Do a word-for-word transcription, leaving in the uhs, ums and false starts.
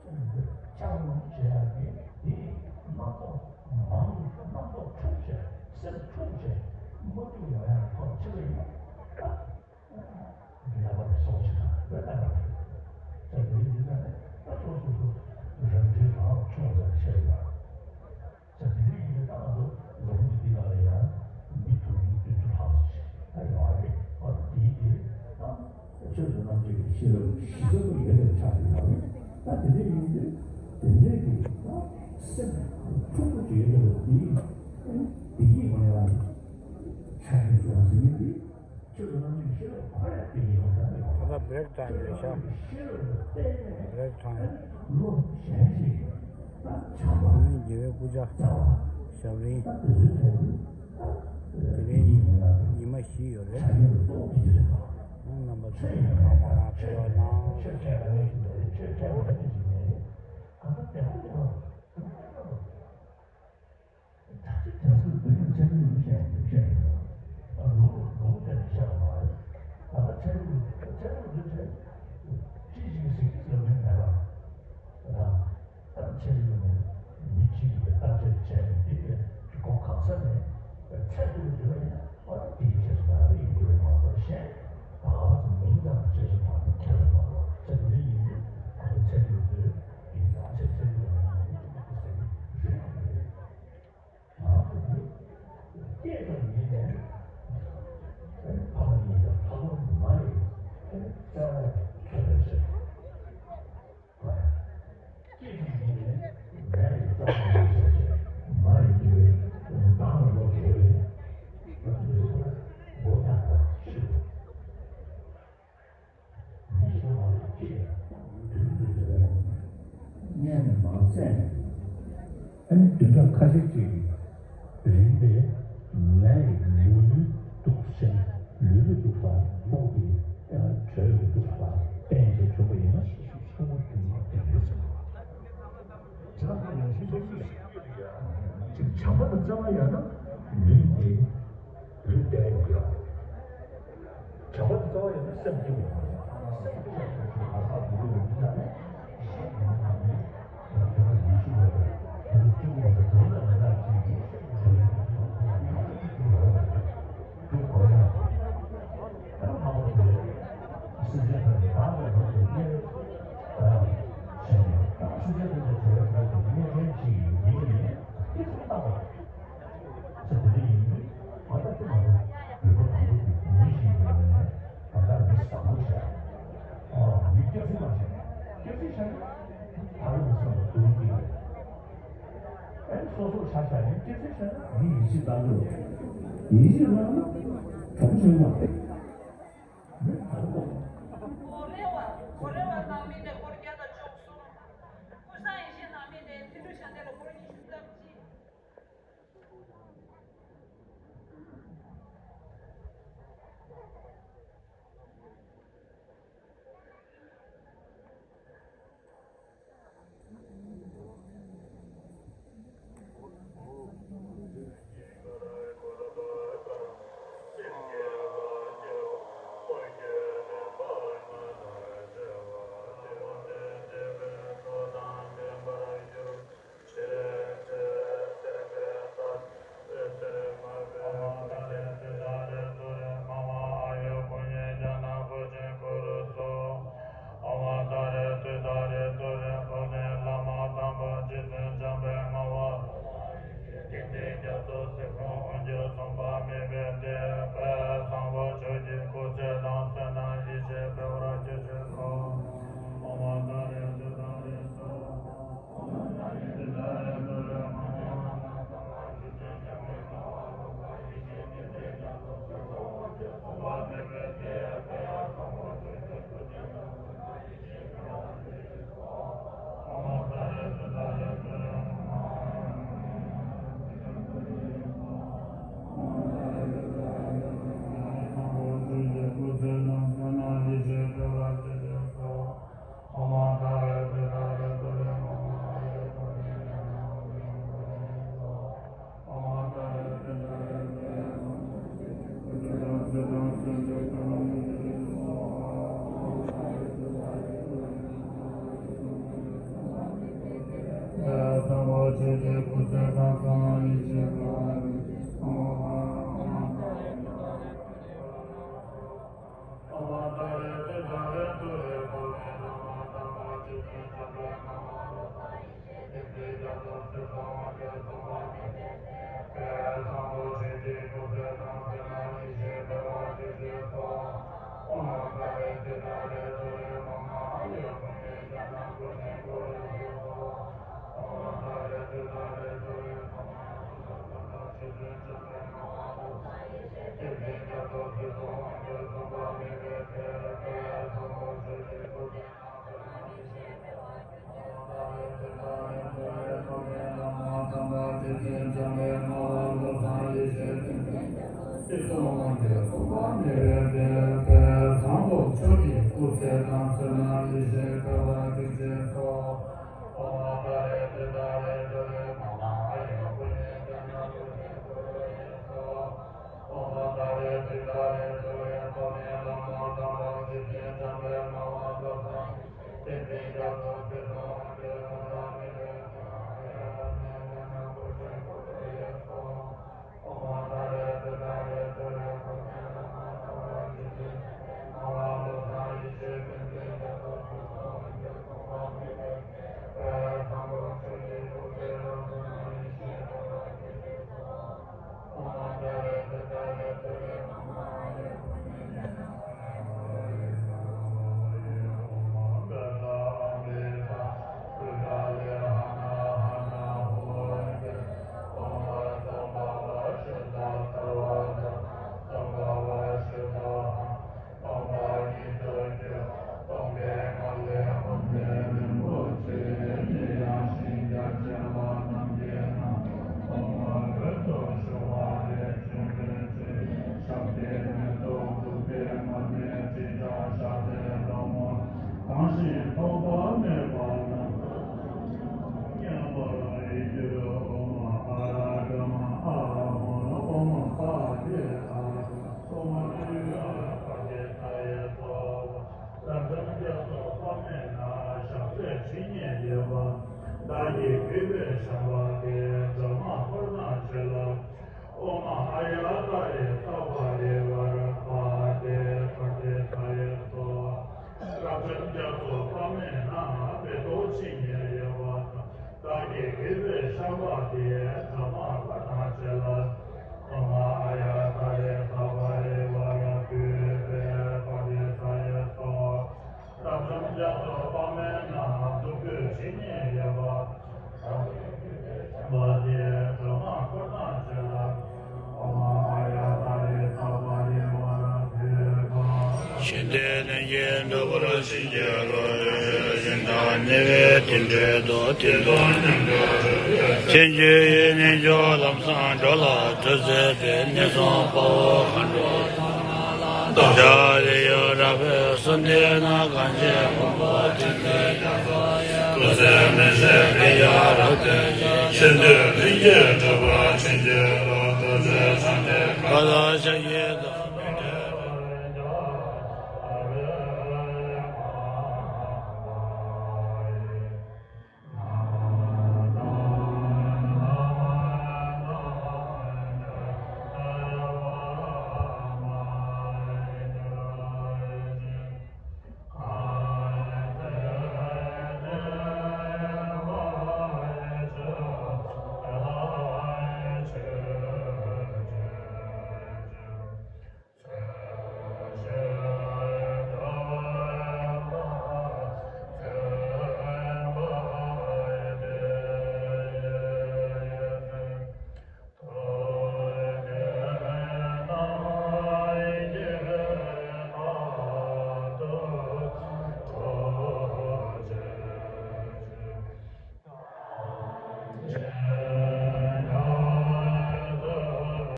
ཕྱག་ལུང་བྱེད་ཡག་གི་དེ་རྣམ་རྟོག་མང་རྣམ་རྟོག་འཁྲུག་བྱས་སེམས་འཁྲུག་བྱས་མ་འགྲིག་ཡོང་ཡག་ཐོག་ཕྱི་ལ་ཡིན་ན་ད་ལས་པ་སོགས་ཆེ་ན་བོད་ལས་པ་ཆེ་ས་དེ་ཡིན་ན་ནི་ད་སོ་སོ་སོ་རང་འདྲའི་རང་ཆུང་ཙམ་བཤད་ཡོད། ས་དེ་འདྲ་ཡིན་ན་ད་ང་ཚོ་ལོ་ངོ་འདི་ལ་ཡང་མི་དུང་ཕྱུར་བདུན་ཅུ་ལྷག་ཙམ་ཞིག་ད་ཡོད་རེད། ཨ་དེའི་དེ་ད་ཆོས་སུ་རྣམ་འབྱེད་ཀྱི་ཤེས་རབ་གཞི་རྩ་བོ་ཡོད་པའི་ཆ་དེ་ཡོད་རེད། ད་དེ་འདྲ་ཡིན་དུས་དེ་འདྲའི་གི་ད་སེམས་འཁྲུག་པོ་ཅིག་ཡོད་པ་དེ་ཡིན་ན་དེ་ཡིན་ན་ཡང་ཆ་རྐྱེན་ཡོད་ཟེར་མཁན་དེ། ཆོས་ཀྱི་རྣམ་འབྱེད་ཤེས་རབ་ཁོ་རང་དེ་ཡིན་པ་དང་ད་ལྟ་བྷི་རེག་ཊའིམ་རེད་ཤག་བྷི་རེག་ཊའིམ། བློ་གཞན་ཞིག་ད་བྱམས་པ། དེ་ནས་རྒྱལ་བའི་སྐུ་ཕྱྭ། རྩ་བ། ཞབས་རིམ། ད་དེ་ཚོའི་ཐད་དུ་ད་དེ་རིང་ཉི་མ་བཞི་ཡོད་རེད། ཆ་རྐྱེན་དུ་གཏོགས་ཀྱི་རེད་པ། རྣམ་པ་ཚོས་གང་མང་མང་ཕེབས་རོགས་གནང་། ཆོས་ཁྱད་པར་ཅན་ཞིག་རེད། ཆོས་ཁྱད་པར་ཅན་ཞིག་རེད། གང་ལྟར་དེ་ཧ་ལས་པ། ད་ཅི་དེ་ཚོའི་བོད་ཡིག་ཚན་རིག་མི་ཤེས་མི་ཤེས་ཡིན་ལོ་ལོ་དེ་ནས་བཤད་པ་མ་རེད། ད་ལྟ་ཚན་རིག་ཚན་རིག་འདི་ཚོས་ཅི་ཞིག་ཟེར་གྱི་ཟེར་མིན་མེད་པ་ར། ད་ཚན་རིག་ནི་མི་གཅིག་གིས་བརྟག་དཔྱད་བྱས་ནས་འདི་གི་གོ་གང་ས་ནས་ཚད་ཐུབ་ཀྱི་ཡོད་ན་ཡང་ཨ་ནི་དེའི་རྗེས་སུ་ད་རེས་ཡིན་རྒྱུ་རེད་མ་གཏོགས་གཞན་ད་ག་ཚོད་མིང་ཙམ་རྗེས་སུ་ད་ནི་ཁྱད་པར་མ་གཏོགས་ཚད་འདི་ཡིན་དུས་ད་ལྟ་ཚན་རིག་འདི་ཡིན་ད་ཚད་ཚན་རིག་ཡོད་ན་ཡང་མི་གཅིག་གིས་ཟེར་གྱི་རེད་མ་རེད། ང་ཚོ་འདི་སྐྱེས་ཙམ་ཡིན་ནས་ཕ་མ་ཡིན་ཡང་ཕ་མ་མ་ཡིན་ཙམ་ཁྱད་པར་ཆེ། སྐྱེས་ཙམ་ཡིན་ནས་མ་ཡིན་ཙམ་ཡིན་ཟེར་མ་ཡིན་དུས་བདག་ལ་ལོག་བྱས་པས་མགོ་བརྙགས་པ་ཤི། སྔས་ནས་མར་བཙས་ནས། ཨ་ནི་བདུན་ཕྲག་ཁ་ཤས་ཅིག་གི་རིང་དེ་ལས་ལུས་ལུས་སྡུག་ཅིང་ལུས་ལུས་སྡུག་པ་རྨོངས་པའི་དྲོད་ཀྱི་སྡུག་པ་བསྟེན་ཅིང་བྱུང་བ་ཡིན་ན་ཆུང་ངུ་དུ་མ་དེ་ཡོད་ཟེར་བ། དེ་ལ་ཁ་ཡང་ཤིན་ཏུ་ཅིག་བྱམས་པ་དང་བརྩེ་བ་ཡོད་ན་ལུས་འདི་ལུས་བརྟན་ཡོང་གི་རེད། བྱམས་པ་དང་བརྩེ་བ་ཡོད་ན་སེམས་སྐྱིད་ཡོང་གི་རེད། སེམས་སྐྱིད་ཡོང་གི་རེད། ཁ་སང་དེ་འདྲ་ཡོང་གི་ཡོད་ན་ཤེས་ཡོང་གི་རེད། ད་དེ་ལ་ཉི་ཤུ་ལོ་དང་དེ་ལ་བཅུ་དགུ་ལོ་དང་དེ་ལ་ང་རང་གཅིག་གིས་དེ་ལ་ཁོ་ཡང་ཉི་ཤུ་གཅིག་ལོ་དང་དེ་ལ་སྒྲུབ་དགོས་ཡ། ད་ལྷག་པར་དུ་སེམས་ཅན་ཐམས་ཅད་བདག་དང་བདག་ཏུ་གཉེར་བྱས་ནས་ད་སེམས་ཅན་ཐམས་ཅད་བྱ་བའི་བདག་ཏུ་གཉེར་མཁན་ཅིག་ཡིན་ནས་སྐྱེ་ཚུལ་བཏང་བ། ཚེ་འདི་འདྲ་ཡིན་དུས་ང་ད་ཅི་མ་རུང་རིག་པ་དང་པོ་དེ་མི་ཞིག་ཡིན་པ་ནས་ད་ལྟ་མི་བཟང་པོ་བྱས། ཨོ་མི་སྐྱེ་ཚུལ་མ་བྱས། སྐྱེ་ཚུལ་བྱས་ན་ཕ་རོལ་པོ་སེམས་ལ་སྡུག་བསྔལ་སྐྱེ་གི་རེད། ཨེ་སོ་སོར་ཆ་བཞག་ནས་སྐྱེ་ཚུལ་བྱས་ན་མི་ཡིད་ཆེས་བཏང་གི་རེད། ཡིད་ཆེས་བཏང་ན་གྲོགས་བྱུང་བ་རེད། མི་ད་རུང་། གོ་རེ་བ། གོ་རེ་བ་ནང་མི་ནས་སྐོར་བརྒྱ་དང་བཅུ་གསུམ། ཀུན་བཟང་ཡེ་ཤེས་ནང་མི་ནས་ཐིག་ལེ་ཤ་འདི་ལ་སྐོར་ཉི་ཤུ་རྩ་གཅིག་རབ་འབྱམས་རྒྱ་མཚོ་དཔག་མེད་ན་ཞབས་པད་ཇི་སྙེད་ཡོད་པ། བདག་གིས་གུས་པས་བཤམས་པ་དེའི་གྲོགས་མ་འཁོར་དང་བཅས་ལ། ཨོཾ་ཨཱརྱ་ཏཱ་རེ་སརྦ་པ་རི་ཝཱ་ར་པ་ཏེ་པ་ཏེ་ཏཱ་ཡེ་སྭཱ་ཧཱ། རབ་འབྱམས་རྒྱ་མཚོ་དཔག་མེད་ན་མེ་ཏོག་ཇི་སྙེད་ཡོད་པ། བདག་གིས་གུས་པས་བཤམས་པ་དེའི་གྲོགས་མ་འཁོར་དང་བཅས་ལ། ཨོཾ་ཨཱརྱ་ཏཱ་རེ་སརྦ་པ་རི་ཝཱ་ར་དྷཱུ་ཏེ་པ་ཏེ་ཏཱ་ཡེ་སྭཱ་ཧཱ། རབ་འབྱམས་རྒྱ་མཚོ་དཔག་མེད་ན་བདུག་སྤོས་ཇི་སྙེད་ཡོད་པ། བདག་གིས་གུས་པས་བཤམས་པ་དེའི་གྲོགས་མ་འཁོར་དང་བཅས་ལ། ཨོཾ་ཨཱརྱ་ཏཱ་རེ་སརྦ་པ་རི་ཝཱ་ར་དྷཱུ་ཏེ་པ་ཤིན་ཏུ་ལྷུན་གྱིས་གྲུབ་པར་བྱིན་གྱིས་རློབས། གཞན་དག་ཉེ་བའི་དུད་འགྲོའི་མདོག་དེ་དང་མཉམ་པར་གྲུབ་པའི་ཕྱིར། ཆོས་ཀྱི་ཡུལ་ནི་མཆོག་ལམ་བཟང་འགྲོ་ལ་ཐུགས་བརྩེ་བས། ངན་སོང་དཔའ་བོ་མཁའ་འགྲོ་ཚང་མ་ལ། བདག་ཅག་ལས་ཡུལ་རགས་པའི་བསོད་ནམས་ཀྱིས། གང་ཕྱིར་ཕུང་པོ་དེ་ཚུ་ཡང་དག་ཡོད། ཀུན་ཟད་མི་ཤེས་དེ་ཡང་རབ་སྟོན་ཅིང་། ཤིན་ཏུ་ལྷུན་གྱིས་གྲུབ་པར་བྱིན་གྱིས་རློབས། ཐུགས་རྗེ་ཆེན་པོས་བཀའ་དང་བཞག་གི་མདོ།